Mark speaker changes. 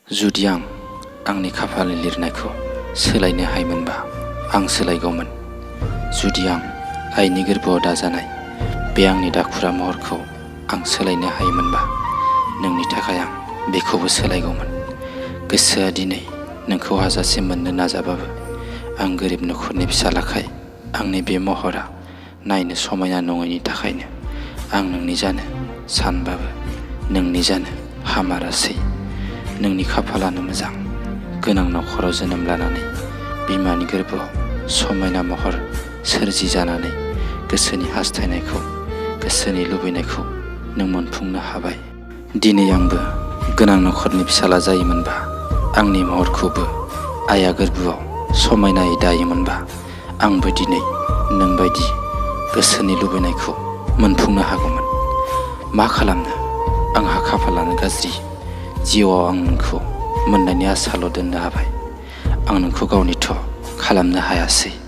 Speaker 1: जुदि आं आंनि खाफालनि लिरनायखौ सोलायनो हायोमोनबा आं सोलायगौमोन। जुदि आं आइनि गोरबोआव दाजानाय बे आंनि दाखुरा महरखौ आं सोलायनो हायोमोनबा नोंनि थाखाय आं बेखौबो सोलायगौमोन। गोसोआ दिनै नोंखौ हाजासे मोननो नाजाबाबो आं गोरिब नखरनि फिसालाखाय आंनि बे महरा नायनो समायना नङैनि थाखायनो आं नोंनि जानो सानबाबो नोंनि जानो हामारासै। नोंनि खाफालानो मोजां, गोनां नखराव जोनोम लानानै बिमानि गोरबोआव समायना महर सोरजि जानानै गोसोनि हास्थायनायखौ, गोसोनि लुबैनायखौ नों मोनफुंनो हाबाय। दिनै आंबो गोनां नखरनि फिसाला जायोमोनबा आंनि महरखौबो आइया गोरबोआव समायनायै दायोमोनबा आंबो दिनै नोंबायदि गोसोनि लुबैनायखौ मोनफुंनो हागौमोन। मा खालामनो, आंहा खाफालानो गाज्रि। जिउआव आं नोंखौ मोननायनि आसाल' दोननो हाबाय। आं नोंखौ गावनिथ' खालामनो हायासै।